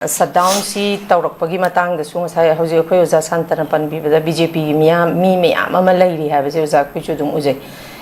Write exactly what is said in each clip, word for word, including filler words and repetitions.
ꯁꯠꯗꯥꯎꯟꯁꯤ ꯇꯧꯔꯛꯄꯒꯤ ꯃꯇꯥꯡꯗꯁꯨ ꯉꯁꯥꯏ ꯍꯧꯖꯤꯛ ꯑꯩꯈꯣꯏ ꯑꯣꯖꯥ ꯁꯥꯟꯇꯅ ꯄꯟꯕꯤꯕꯗ ꯕꯤ ꯖꯦ ꯄꯤꯒꯤ ꯃꯤꯌꯥꯝ, ꯃꯤ ꯃꯌꯥꯝ ꯑꯃ ꯂꯩꯔꯤ ꯍꯥꯏꯕꯁꯦ ꯑꯣꯖꯥ ꯑꯩꯈꯣꯏꯁꯨ ꯑꯗꯨꯝ ꯎꯖꯩ꯫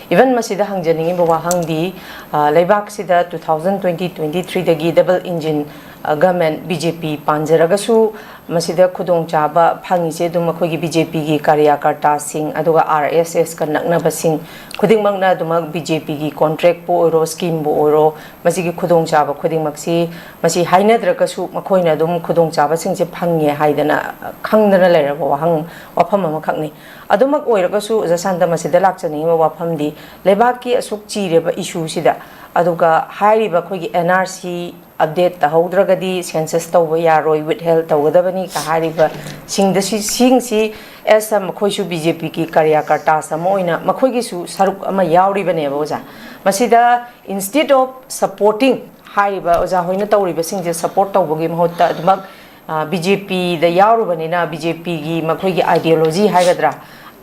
ꯏꯚꯟ ꯃꯁꯤꯗ ꯍꯪꯖꯅꯤꯡꯉꯤꯕ ꯋꯥꯍꯪꯗꯤ, ꯑ, ꯂꯩꯕꯥꯛꯁꯤꯗ two thousand twenty, twenty three ꯗꯒꯤ double engine, ꯑ, government B J P ꯄꯥꯟꯖꯔꯒꯁꯨ ꯃꯁꯤꯗ ꯈꯨꯗꯣꯡꯆꯥꯕ ꯐꯪꯉꯤꯁꯦ ꯑꯗꯨꯝ ꯑꯩꯈꯣꯏꯒꯤ B J P ꯒꯤ ꯀꯥꯔꯌꯥꯀꯔꯇꯥꯁꯤꯡ, ꯑꯗꯨꯒ R S S ꯀ ꯅꯛꯅꯕꯁꯤꯡ ꯈꯨꯗꯤꯡꯃꯛꯅ ꯑꯗꯨꯃꯛ B J P ꯒꯤ contract ꯄꯨ ꯑꯣꯏꯔꯣ, scheme ꯕꯨ ꯑꯣꯏꯔꯣ, ꯃꯁꯤꯒꯤ ꯈꯨꯗꯣꯡꯆꯥꯕ ꯈꯨꯗꯤꯡꯃꯛꯁꯤ ꯃꯁꯤ ꯍꯥꯏꯅꯗ꯭ꯔꯒꯁꯨ ꯃꯈꯣꯏꯅ ꯑꯗꯨꯝ ꯈꯨꯗꯣꯡꯆꯥꯕꯁꯤꯡꯁꯦ ꯐꯪꯉꯦ ꯍꯥꯏꯗꯅ ꯈꯪꯗꯅ ꯂꯩꯔꯕ ꯋꯥꯍꯪ, ꯋꯥꯐꯝ ꯑꯃꯈꯛꯅꯤ꯫ ꯑꯗꯨꯃꯛ ꯑꯣꯏꯔꯒꯁꯨ ꯑꯣꯖꯥ ꯁꯥꯟꯇ ꯃꯁꯤꯗ ꯂꯥꯛꯆꯅꯤꯡꯉꯤꯕ ꯋꯥꯐꯝꯗꯤ ꯂꯩꯕꯥꯛꯀꯤ ꯑꯁꯨꯛ ꯆꯤꯔꯕ issue ꯁꯤꯗ, ꯑꯗꯨꯒ ꯍꯥꯏꯔꯤꯕ ꯑꯩꯈꯣꯏꯒꯤ N R C update ꯇꯧꯍꯧꯗ꯭ꯔꯒꯗꯤ census ꯇꯧꯕ ꯌꯥꯔꯣꯏ, withheld ꯇꯧꯒꯗꯕꯅꯤ ꯀ ꯍꯥꯏꯔꯤꯕ ꯁꯤꯡꯗ ꯁꯤ-, ꯁꯤꯡꯁꯤ as a ꯃꯈꯣꯏꯁꯨ B J P ꯒꯤ ꯀꯥꯔꯌꯥꯀꯔꯇꯥꯁ ꯑꯃ ꯑꯣꯏꯅ ꯃꯈꯣꯏꯒꯤꯁꯨ ꯁꯔꯨꯛ ꯑꯃ ꯌꯥꯎꯔꯤꯕꯅꯦꯕ ꯑꯣꯖꯥ꯫ ꯃꯁꯤꯗ instead of supporting ꯍꯥꯏꯔꯤꯕ ꯑꯣꯖꯥ ꯍꯣꯏꯅ ꯇꯧꯔꯤꯕꯁꯤꯡꯁꯦ support ꯇꯧꯕꯒꯤ ꯃꯍꯨꯠꯇ ꯑꯗꯨꯃꯛ, ꯑ, B J P ꯗ ꯌꯥꯎꯔꯨꯕꯅꯤꯅ B J P ꯒꯤ ꯃꯈꯣꯏꯒꯤ ideology ꯍꯥꯏꯒꯗ꯭ꯔꯥ,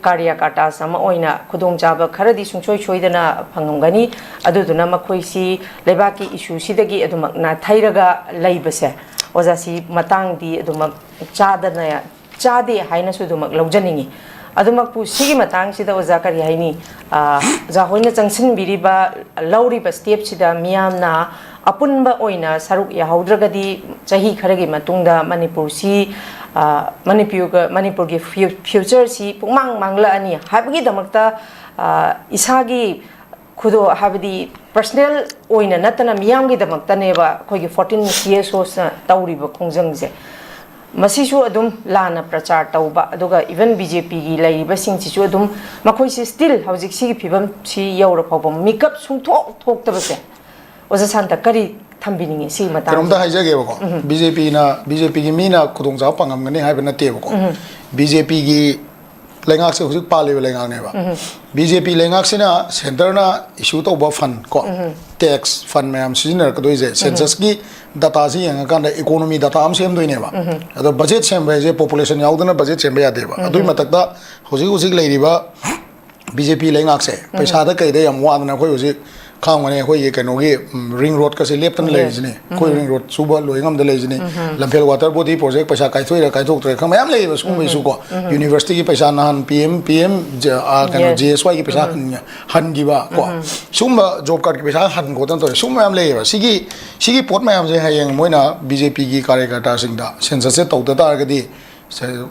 ꯀꯥꯔꯌꯥꯀꯔꯇꯥꯁ ꯑꯃ ꯑꯣꯏꯅ ꯈꯨꯗꯣꯡꯆꯥꯕ ꯈꯔꯗꯤ ꯁꯨꯡꯁꯣꯏ ꯁꯣꯏꯗꯅ ꯐꯪꯉꯝꯒꯅꯤ꯫ ꯑꯗꯨꯗꯨꯅ ꯃꯈꯣꯏꯁꯤ ꯂꯩꯕꯥꯛꯀꯤ issue ꯁꯤꯗꯒꯤ ꯑꯗꯨꯃꯛ ꯅꯥꯊꯩꯔꯒ ꯂꯩꯕꯁꯦ ꯑꯣꯖꯥꯁꯤ ꯃꯇꯥꯡꯗꯤ ꯑꯗꯨꯃꯛ ꯆꯥꯗꯅ, ꯆꯥꯗꯦ ꯍꯥꯏꯅꯁꯨ ꯑꯗꯨꯃꯛ ꯂꯧꯖꯅꯤꯡꯉꯤ꯫ ꯑꯗꯨꯃꯛꯄꯨ ꯁꯤꯒꯤ ꯃꯇꯥꯡꯁꯤꯗ ꯑꯣꯖꯥ ꯀꯔꯤ ꯍꯥꯏꯅꯤ? ꯑ, ꯑꯣꯖꯥ ꯍꯣꯏꯅ ꯆꯪꯁꯤꯟꯕꯤꯔꯤꯕ, ꯂꯧꯔꯤꯕ step ꯁꯤꯗ ꯃꯤꯌꯥꯝꯅ ꯑꯄꯨꯟꯕ ꯑꯣꯏꯅ ꯁꯔꯨꯛ ꯌꯥꯍꯧꯗ꯭ꯔꯒꯗꯤ ꯆꯍꯤ ꯈꯔꯒꯤ ꯃꯇꯨꯡꯗ ꯃꯅꯤꯄꯨꯔꯁꯤ, ꯑ, ꯃꯅꯤꯄꯨꯔꯒ, ꯃꯅꯤꯄꯨꯔꯒꯤ ꯐ꯭ꯌꯨ-, future ꯁꯤ ꯄꯨꯡꯃꯥꯡ ꯃꯥꯡꯂꯛꯑꯅꯤ ꯍꯥꯏꯕꯒꯤꯗꯃꯛꯇ, ꯑ, ꯏꯁꯥꯒꯤ ꯈꯨꯗꯣ-, ꯍꯥꯏꯕꯗꯤ personal ꯑꯣꯏꯅ ꯅꯠꯇꯅ ꯃꯤꯌꯥꯝꯒꯤꯗꯃꯛꯇꯅꯦꯕ ꯑꯩꯈꯣꯏꯒꯤ fourteen C S Os ꯅ ꯇꯧꯔꯤꯕ ꯈꯣꯡꯖꯪꯁꯦ꯫ ꯃꯁꯤꯁꯨ ꯑꯗꯨꯝ ꯂꯥꯟꯅ ꯄ꯭ꯔꯆꯥꯔ ꯇꯧꯕ, ꯑꯗꯨꯒ even B J P ꯒꯤ ꯂꯩꯔꯤꯕꯁꯤꯡꯁꯤꯁꯨ ꯑꯗꯨꯝ ꯃꯈꯣꯏꯁꯤ still ꯍꯧꯖꯤꯛ ꯁꯤꯒꯤ ꯐꯤꯕꯝꯁꯤ ꯌꯧꯔ ꯐꯥꯎꯕ ꯃꯤꯀꯞ ꯁꯨꯡꯊꯣꯛ ꯊꯣꯛꯇꯕꯁꯦ꯫ ꯑꯣꯖꯥ ꯁꯥꯟꯇ ꯀꯔꯤ ꯊꯝꯕꯤꯅꯤꯡꯉꯤ ꯁꯤꯒꯤ ꯃꯇꯥꯡꯗ? ꯀꯩꯅꯣꯝꯇ ꯍꯥꯏꯖꯒꯦꯕꯀꯣ꯫ ꯎꯝ꯫ B J P ꯅ, B J P ꯒꯤ ꯃꯤꯅ ꯈꯨꯗꯣꯡꯆꯥꯕ ꯐꯪꯉꯝꯒꯅꯤ ꯍꯥꯏꯕ ꯅꯠꯇꯦꯕꯀꯣ꯫ ꯎꯝ꯫ B J P ꯒꯤ ꯂꯩꯉꯥꯛꯁꯦ ꯍꯧꯖꯤꯛ ꯄꯥꯜꯂꯤꯕ ꯂꯩꯉꯥꯛꯅꯦꯕ꯫ ꯎꯝ꯫ B J P ꯂꯩꯉꯥꯛꯁꯤꯅ centre ꯅ issue ꯇꯧꯕ fund ꯀꯣ, ꯎꯝ꯫ Tax fund ꯃꯌꯥꯝ ꯁꯤꯖꯤꯟꯅꯔꯛꯀꯗꯣꯏꯁꯦ, ꯎꯝ꯫ Census ꯀꯤ data ꯁꯤ ꯌꯦꯡꯉꯀꯥꯟꯗ economy data ꯑꯃ ꯁꯦꯝꯗꯣꯏꯅꯦꯕ꯫ ꯎꯝ꯫ ꯑꯗꯣ budget ꯁꯦꯝꯕ ꯍꯥꯏꯁꯦ population ꯌꯥꯎꯗꯅ budget ꯁꯦꯝꯕ ꯌꯥꯗꯦꯕ꯫ ꯎꯝ꯫ ꯑꯗꯨꯒꯤ ꯃꯊꯛꯇ ꯍꯧꯖꯤꯛ ꯍꯧꯖꯤꯛ ꯂꯩꯔꯤꯕ B J P ꯂꯩꯉꯥꯛꯁꯦ ꯎꯝ꯫ ꯄꯩꯁꯥꯗ ꯀꯩꯗ ꯌꯥꯝ ꯋꯥꯗꯅ ꯑꯩꯈꯣꯏ ꯍꯧꯖꯤꯛ ꯈꯥꯡꯕꯅꯦ ꯑꯩꯈꯣꯏꯒꯤ ꯀꯩꯅꯣꯒꯤ ꯔꯤꯡ ꯔꯣꯗꯀꯁꯦ ꯂꯦꯞꯇꯅ ꯂꯩꯔꯤꯁꯤꯅꯦ꯫ ꯑꯩꯈꯣꯏ ꯔꯤꯡ ꯔꯣꯗ ꯁꯨꯕ ꯂꯣꯏ ꯉꯝꯗ ꯂꯩꯔꯤꯁꯤꯅꯦ꯫ ꯂꯝꯐꯦꯜ ꯋꯥꯇꯔ ꯕꯣꯗꯤ ꯄ꯭ꯔꯣꯖꯦꯛ ꯄꯩꯁꯥ ꯀꯥꯏꯊꯣꯛꯏꯔꯥ ꯀꯥꯏꯊꯣꯛꯇ꯭ꯔꯦ ꯈꯪ ꯃꯌꯥꯝ ꯂꯩꯌꯦꯕ ꯁꯤꯒꯨꯝꯕꯩꯁꯨ ꯀꯣ꯫ ꯌꯨꯅꯤꯚꯔꯁꯤꯇꯤꯒꯤ ꯄꯩꯁꯥ ꯅꯍꯥꯟ ꯄꯤ ꯑꯦꯝ ꯄꯤ ꯑꯦꯝ ꯀꯩꯅꯣ ꯖꯦ ꯑꯦꯁ ꯋꯥꯏꯒꯤ ꯄꯩꯁꯥ ꯍꯟꯈꯤꯕ ꯀꯣ꯫ ꯁꯤꯒꯨꯝꯕ ꯖꯣꯕ ꯀꯥꯔꯗꯀꯤ ꯄꯩꯁꯥ ꯍꯟ ꯈꯣꯠꯇꯅ ꯇꯧꯋꯦ꯫ ꯁꯤꯒꯨꯝꯕ ꯃꯌꯥꯝ ꯂꯩꯌꯦꯕ꯫ ꯁꯤꯒꯤ ꯁꯤꯒꯤ ꯄꯣꯠ ꯃꯌꯥꯝꯁꯦ ꯍꯌꯦꯡ ꯃꯣꯏꯅ ꯕꯤ ꯖꯦ ꯄꯤꯒꯤ ꯀꯥꯔꯌꯀꯔꯇꯥꯁꯤꯡꯗ ꯁꯦꯟꯁꯁꯁꯦ ꯇꯧꯗ ꯇꯥꯔꯒꯗꯤ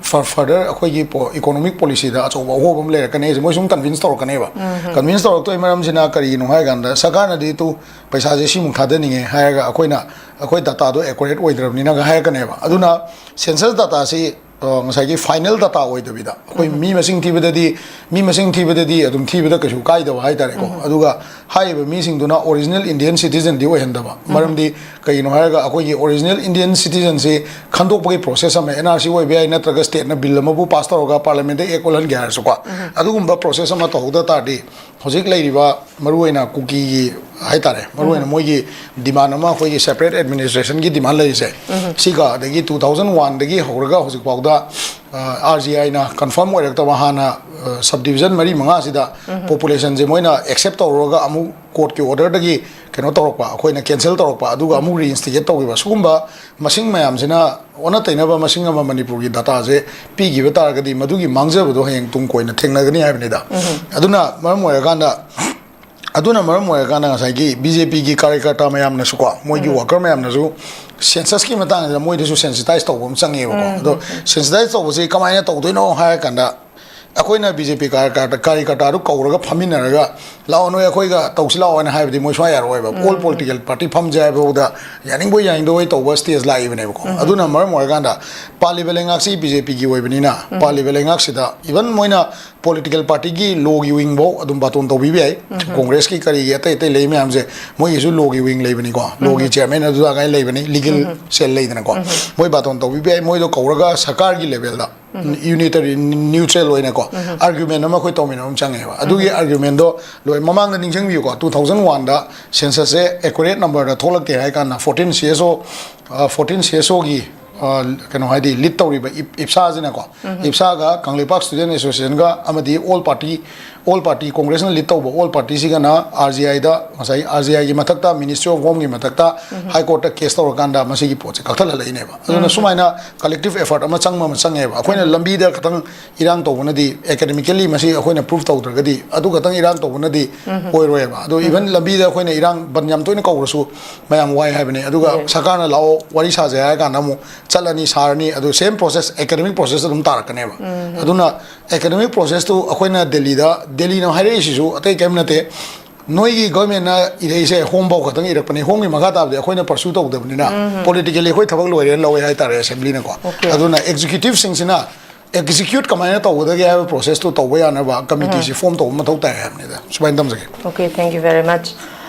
ꯐꯔꯗꯔ ꯑꯩꯈꯣꯏꯒꯤ ꯏꯀꯣꯅꯣꯃꯤꯛ ꯄꯣꯂꯤꯁꯤꯗ ꯑꯆꯧꯕ ꯑꯍꯣꯕ ꯑꯃ ꯂꯩꯔꯛꯀꯅꯤ ꯍꯥꯏꯁꯦ ꯃꯣꯏ ꯁꯨꯝ ꯀꯟꯚꯤꯟꯁ ꯇꯧꯔꯛꯀꯅꯦꯕ꯫ ꯀꯟꯚꯤꯟꯁ ꯇꯧꯔꯛꯇꯣꯏ ꯃꯔꯝꯁꯤꯅ ꯀꯔꯤꯒꯤꯅꯣ ꯍꯥꯏ ꯀꯥꯟꯗ ꯁꯔꯀꯥꯔꯅꯗꯤ ꯇꯨ ꯄꯩꯁꯥꯁꯦ ꯁꯤꯃꯨꯛ ꯊꯥꯗꯅꯤꯡꯉꯦ ꯍꯥꯏꯔꯒ ꯑꯩꯈꯣꯏꯅ ꯑꯩꯈꯣꯏ ꯗꯇꯥꯗꯣ ꯑꯦꯀꯨꯔꯦꯠ ꯑꯣꯏꯗ꯭ꯔꯕꯅꯤꯅꯒ ꯍꯥꯏꯔꯛꯀꯅꯦꯕ꯫ ꯑꯗꯨꯅ ꯁꯦꯟꯁꯁ ꯗꯇꯥꯁꯤ ꯉꯁꯥꯏꯒꯤ ꯐꯥꯏꯅꯦꯜ ꯗꯇꯥ ꯑꯣꯏꯗꯕꯤꯗ ꯑꯩꯈꯣꯏ ꯃꯤ ꯃꯁꯤꯡ ꯊꯤꯕꯗꯗꯤ ꯃꯤ ꯃꯁꯤꯡ ꯊꯤꯕꯗꯗꯤ ꯑꯗꯨꯝ ꯊꯤꯕꯗ ꯀꯩꯁꯨ ꯀꯥꯏꯗꯕ ꯍꯥꯏꯇꯥꯔꯦꯀꯣ꯫ ꯑꯗꯨꯒ ꯍꯥꯏꯔꯤꯕ ꯃꯤꯁꯤꯡꯗꯨꯅ ꯑꯣꯔꯤꯖꯤꯅꯦꯜ ꯏꯟꯗꯤꯌꯟ ꯁꯤꯇꯤꯖꯟꯗꯤ ꯑꯣꯏꯍꯟꯗꯕ꯫ ꯃꯔꯝꯗꯤ ꯀꯩꯒꯤꯅꯣ ꯍꯥꯏꯔꯒ ꯑꯩꯈꯣꯏꯒꯤ ꯑꯣꯔꯤꯖꯤꯅꯦꯜ ꯏꯟꯗꯤꯌꯟ ꯁꯤꯇꯤꯖꯟꯁꯤ ꯈꯟꯗꯣꯛꯄꯒꯤ ꯄ꯭ꯔꯣꯁꯦꯁ ꯑꯃ ꯑꯦꯟ ꯑꯥꯔ ꯁꯤ ꯑꯣꯏꯕ ꯌꯥꯏ, ꯅꯠꯇ꯭ꯔꯒ ꯁ꯭ꯇꯦꯠꯅ ꯕꯤꯜ ꯑꯃꯕꯨ ꯄꯥꯁ ꯇꯧꯔꯒ ꯄꯥꯔꯂꯤꯌꯥꯃꯦꯟꯗ ꯑꯦꯛ ꯑꯣꯜꯍꯟꯒꯦ ꯍꯥꯏꯔꯁꯨꯀꯣ꯫ ꯑꯗꯨꯒꯨꯝꯕ ꯄ꯭ꯔꯣꯁꯦꯁ ꯑꯃ ꯇꯧꯍꯧꯗ ꯇꯥꯔꯗꯤ ꯍꯧꯖꯤꯛ ꯂꯩꯔꯤꯕ ꯃꯔꯨꯑꯣꯏꯅ ꯀꯨꯀꯤꯒꯤ ꯍꯥꯏꯇꯥꯔꯦ, ꯃꯔꯨꯑꯣꯏꯅ ꯃꯣꯏꯒꯤ ꯗꯤꯃꯥꯟ ꯑꯃ, ꯑꯩꯈꯣꯏꯒꯤ ꯁꯦꯄꯔꯦꯠ ꯑꯦꯗꯃꯤꯅꯤꯁꯇ꯭ꯔꯦꯁꯟꯒꯤ ꯗꯤꯃꯥꯟ ꯂꯩꯔꯤꯁꯦ, ꯁꯤꯒ ꯑꯗꯒꯤ ꯇꯨ ꯊꯥꯎꯖꯟ ꯋꯥꯟꯗꯒꯤ ꯍꯧꯔꯒ ꯍꯧꯖꯤꯛꯐꯥꯎꯗ ꯑꯥꯔ ꯖꯤ ꯑꯥꯏꯅ ꯀꯟꯐꯥꯔꯝ ꯑꯣꯏꯔꯛꯇꯕ ꯍꯥꯟꯅ ꯁꯕ ꯗꯤꯕꯤꯖꯟ ꯃꯔꯤ ꯃꯉꯥꯁꯤꯗ ꯄꯣꯄꯨꯂꯦꯁꯟꯁꯦ ꯃꯣꯏꯅ ꯑꯦꯛꯁꯦꯞ ꯇꯧꯔꯨꯔꯒ ꯑꯃꯨꯛ ꯀꯣꯔꯠꯀꯤ ꯑꯣꯔꯗꯔꯗꯒꯤ ꯀꯩꯅꯣ ꯇꯧꯔꯛꯄ, ꯑꯩꯈꯣꯏꯅ ꯀꯦꯟꯁꯦꯜ ꯇꯧꯔꯛꯄ, ꯑꯗꯨꯒ ꯑꯃꯨꯛ ꯔꯤꯏꯟꯁꯇꯤꯒꯦꯠ ꯇꯧꯈꯤꯕ, ꯁꯤꯒꯨꯝꯕ ꯃꯁꯤꯡ ꯃꯌꯥꯝꯁꯤꯅ ꯑꯣꯟꯅ ꯇꯩꯅꯕ ꯃꯁꯤꯡ ꯑꯃ ꯃꯅꯤꯄꯨꯔꯒꯤ ꯗꯇꯥꯁꯦ ꯄꯤꯈꯤꯕ ꯇꯥꯔꯒꯗꯤ ꯃꯗꯨꯒꯤ ꯃꯥꯡꯖꯕꯗꯣ ꯍꯌꯦꯡ ꯇꯨꯡ ꯀꯣꯏꯅ ꯊꯦꯡꯅꯒꯅꯤ ꯍꯥꯏꯕꯅꯤꯗ꯫ ꯑꯗꯨꯅ ꯃꯔꯝ ꯑꯣꯏꯔꯀꯥꯟꯗ ꯑꯗꯨꯅ ꯃꯔꯝ ꯑꯣꯏꯔꯀꯥꯟꯗ ꯉꯁꯥꯏꯒꯤ ꯕꯤ ꯖꯦ ꯄꯤꯒꯤ ꯀꯥꯔꯌꯀꯔꯇꯥ ꯃꯌꯥꯝꯅꯁꯨꯀꯣ, ꯃꯣꯏꯒꯤ ꯋꯥꯀꯔ ꯃꯌꯥꯝꯅꯁꯨ ꯁꯦꯟꯁꯁꯀꯤ ꯃꯇꯥꯡꯁꯤꯗ ꯃꯣꯏꯗꯁꯨ ꯁꯦꯟꯁꯤꯇꯥꯏꯁ ꯇꯧꯕ ꯑꯃ ꯆꯪꯉꯦꯕꯀꯣ꯫ ꯑꯗꯣ ꯁꯦꯟꯁꯤꯇꯥꯏꯁ ꯇꯧꯕꯁꯤ ꯀꯃꯥꯏꯅ ꯇꯧꯗꯣꯏꯅꯣ ꯍꯥꯏꯔ ꯀꯥꯟꯗ ꯑꯩꯈꯣꯏꯅ ꯕꯤ ꯖꯦ ꯄꯤ ꯀꯥꯔꯌꯀꯔꯇꯥ ꯀꯥꯔꯌꯀꯔꯇꯥꯗꯨ ꯀꯧꯔꯒ ꯐꯝꯃꯤꯟꯅꯔꯒ ꯂꯥꯛꯑꯣ ꯅꯣꯏ ꯑꯩꯈꯣꯏꯒ ꯇꯧꯁꯤ ꯂꯥꯛꯑꯣ ꯍꯥꯏꯅ ꯍꯥꯏꯕꯗꯤ ꯃꯣꯏ ꯁꯨꯡꯌꯥ ꯌꯥꯔꯛꯑꯣꯏꯕ꯫ ꯑꯣꯜ ꯄꯣꯂꯤꯇꯤꯀꯦꯜ ꯄꯥꯔꯇꯤ ꯐꯝꯁꯦ ꯍꯥꯏꯕꯐꯥꯎꯗ ꯌꯥꯅꯤꯡꯕꯣꯏ ꯌꯥꯅꯤꯡꯗꯕꯣꯏ ꯇꯧꯕ ꯁ꯭ꯇꯦꯖ ꯂꯥꯛꯏꯕꯅꯦꯕꯀꯣ꯫ ꯑꯗꯨꯅ ꯃꯔꯝ ꯑꯣꯏꯔꯀꯥꯟꯗ ꯄꯥꯜꯂꯤꯕ ꯂꯩꯉꯥꯛꯁꯤ ꯕꯤ ꯖꯦ ꯄꯤꯒꯤ ꯑꯣꯏꯕꯅꯤꯅ ꯄꯥꯜꯂꯤꯕ ꯂꯩꯉꯥꯛꯁꯤꯗ ꯏꯚꯟ ꯃꯣꯏꯅ ꯄꯣꯂꯤꯇꯤꯀꯦꯜ ꯄꯥꯔꯇꯤꯒꯤ ꯂꯣꯒꯤ ꯋꯤꯡꯐꯧ ꯑꯗꯨꯝ ꯕꯥꯇꯣꯟ ꯇꯧꯕꯤꯕ ꯌꯥꯏ꯫ ꯀꯣꯡꯒ꯭ꯔꯦꯁꯀꯤ ꯀꯔꯤꯒꯤ ꯑꯇꯩ ꯑꯇꯩ ꯂꯩ ꯃꯌꯥꯝꯁꯦ ꯃꯣꯏꯒꯤꯁꯨ ꯂꯣꯒꯤ ꯋꯤꯡ ꯂꯩꯕꯅꯤꯀꯣ꯫ ꯂꯣꯒꯤ ꯆꯤꯌꯔꯃꯦꯟ ꯑꯗꯨꯗ ꯀꯥꯏ ꯂꯩꯕꯅꯤ, ꯂꯤꯒꯦꯜ ꯁꯦꯜ ꯂꯩꯗꯅꯀꯣ꯫ ꯃꯣꯏ ꯕꯥꯇꯣꯟ ꯇꯧꯕꯤꯕ ꯌꯥꯏ꯫ ꯃꯣꯏꯗꯣ ꯀꯧꯔꯒ ꯁꯔꯀꯥꯔꯒꯤ ꯂꯦꯚꯦꯜꯗ ꯌꯨꯅꯤꯇꯔꯤ ꯅ꯭ꯌꯨꯇ꯭ꯔꯦꯜ ꯑꯣꯏꯅꯀꯣ ꯑꯥꯔꯒ꯭ꯌꯨꯃꯦꯟ ꯑꯃ ꯑꯩꯈꯣꯏ ꯇꯧꯃꯤꯟꯅꯕ ꯑꯃ ꯆꯪꯉꯦꯕ꯫ ꯑꯗꯨꯒꯤ ꯑꯥꯔꯒ꯭ꯌꯨꯃꯦꯟꯗꯣ ꯂꯣꯏ ꯃꯃꯥꯡꯗ ꯅꯤꯡꯁꯤꯡꯕꯤꯌꯨꯀꯣ, ꯇꯨ ꯊꯥꯎꯖꯟ ꯋꯥꯟꯗ ꯁꯦꯟꯁꯁꯁꯦ ꯑꯦꯀꯨꯔꯦꯠ ꯅꯝꯕꯔꯗ ꯊꯣꯛꯂꯛꯇꯦ ꯍꯥꯏ ꯀꯥꯟꯗ ꯐꯣꯔꯇꯤꯟ ꯁꯤ ꯑꯦꯁ ꯑꯣ ꯐꯣꯔꯇꯤꯟ ꯁꯤ ꯑꯦꯁ ꯑꯣꯒꯤ ꯑ, ꯀꯩꯅꯣ ꯍꯥꯏꯗꯤ ꯂꯤꯗ ꯇꯧꯔꯤꯕ ꯏꯞ- ꯏꯞꯁꯥꯁꯤꯅꯀꯣ, ꯏꯞꯁꯥꯒ ꯀꯪꯂꯩꯄꯥꯛ ꯁ꯭ꯇꯨꯗꯦꯟ ꯑꯦꯁꯣꯁꯤꯌꯦꯁꯟꯒ ꯑꯃꯗꯤ ꯑꯣꯜ ꯄꯥꯔꯇꯤ, ꯑꯣꯜ ꯄꯥꯔꯇꯤ, ꯀꯣꯡꯒ꯭ꯔꯦꯁꯅ ꯂꯤꯗ ꯇꯧꯕ ꯑꯣꯜ ꯄꯥꯔꯇꯤꯁꯤꯒꯅ ꯑꯥꯔ ꯖꯤ ꯑꯥꯏꯗ, ꯉꯁꯥꯏ ꯑꯥꯔ ꯖꯤ ꯑꯥꯏꯒꯤ ꯃꯊꯛꯇ, ꯃꯤꯅꯤꯁꯇ꯭ꯔꯤ ꯑꯣꯐ ꯍꯣꯝꯒꯤ ꯃꯊꯛꯇ ꯍꯥꯏ ꯀꯣꯔꯠꯇ ꯀꯦꯁ ꯇꯧꯔꯀꯥꯟꯗ ꯃꯁꯤꯒꯤ ꯄꯣꯠꯁꯦ ꯀꯛꯊꯠꯍꯜꯂꯛꯏꯅꯦꯕ꯫ ꯑꯗꯨꯅ ꯁꯨꯃꯥꯏꯅ ꯀꯂꯦꯛꯇꯤꯚ ꯑꯦꯐꯔꯠ ꯑꯃ ꯆꯪꯕ ꯑꯃ ꯆꯪꯉꯦꯕ꯫ ꯑꯩꯈꯣꯏꯅ ꯂꯝꯕꯤꯗ ꯈꯇꯪ ꯏꯔꯥꯡ ꯇꯧꯕꯅꯗꯤ, ꯑꯦꯀꯥꯗꯃꯤꯀꯦꯜꯂꯤ ꯃꯁꯤ ꯑꯩꯈꯣꯏꯅ ꯄ꯭ꯔꯨꯐ ꯇꯧꯗ꯭ꯔꯒꯗꯤ, ꯑꯗꯨ ꯈꯇꯪ ꯏꯔꯥꯡ ꯇꯧꯕꯅꯗꯤ ꯑꯣꯏꯔꯣꯏꯕ꯫ ꯑꯗꯣ ꯏꯚꯟ ꯂꯝꯕꯤꯗ ꯑꯩꯈꯣꯏꯅ ꯏꯔꯥꯡ ꯕꯟ ꯌꯥꯝ ꯇꯣꯏꯅ ꯀꯧꯔꯁꯨ ꯃꯌꯥꯝ ꯋꯥꯏ ꯍꯥꯏꯕꯅꯤ꯫ ꯑꯗꯨꯒ ꯁꯔꯀꯥꯔꯅ "ꯂꯥꯛꯑꯣ, ꯋꯥꯔꯤ ꯁꯥꯁꯦ" ꯍꯥꯏꯔ ꯀꯥꯟꯗ ꯑꯃꯨꯛ ꯆꯠꯂꯅꯤ, ꯁꯥꯔꯅꯤ, ꯑꯗꯨ ꯁꯦꯝ ꯄ꯭ꯔꯣꯁꯦꯁ, ꯑꯦꯀꯥꯗꯃꯤꯛ ꯄ꯭ꯔꯣꯁꯦꯁ ꯑꯗꯨꯝ ꯇꯥꯔꯛꯀꯅꯦꯕ꯫ ꯑꯗꯨꯅ ꯑꯦꯀꯥꯗꯃꯤꯛ ꯄ꯭ꯔꯣꯁꯦꯁꯇꯨ ꯑꯩꯈꯣꯏꯅ ꯗꯦꯜꯂꯤꯗ, ꯗꯦꯜꯂꯤꯅ ꯍꯥꯏꯔꯛꯏꯁꯤꯁꯨ ꯑꯇꯩ ꯀꯔꯤꯝ ꯅꯠꯇꯦ, ꯅꯣꯏꯒꯤ ꯒꯚꯔꯟꯃꯦꯟꯠꯅ ꯏꯔꯛꯏꯁꯦ ꯍꯣꯝꯐꯥꯎ ꯈꯛꯇꯪ ꯏꯔꯛꯄꯅꯦ, ꯍꯣꯝꯒꯤ ꯃꯈꯥ ꯇꯥꯕꯗꯤ ꯑꯩꯈꯣꯏꯅ ꯄꯔꯁꯨ ꯇꯧꯗꯕꯅꯤꯅ ꯄꯣꯂꯤꯇꯤꯀꯦꯜꯂꯤ ꯑꯩꯈꯣꯏ ꯊꯕꯛ ꯂꯣꯏꯔꯦꯅ ꯂꯧꯋꯦ ꯍꯥꯏꯇꯥꯔꯦ ꯑꯦꯁꯦꯝꯕ꯭ꯂꯤꯅꯀꯣ꯫ Okay. ꯑꯗꯨꯅ ꯑꯦꯛꯖꯤꯀ꯭ꯌꯨꯇꯤꯚꯁꯤꯡꯁꯤꯅ ꯑꯦꯛꯖꯤꯀ꯭ꯌꯨꯠ ꯀꯃꯥꯏꯅ ꯇꯧꯒꯗꯒꯦ ꯍꯥꯏꯕ ꯄ꯭ꯔꯣꯁꯦꯁꯇꯨ ꯇꯧꯕ ꯌꯥꯅꯕ ꯀꯃꯤꯇꯤꯁꯤ ꯐꯣꯝ ꯇꯧꯕ ꯃꯊꯧ ꯇꯥꯏ ꯍꯥꯏꯕꯅꯤꯗ꯫ ꯁꯨꯃꯥꯏꯅ ꯊꯝꯖꯒꯦ꯫ Okay, thank you very much.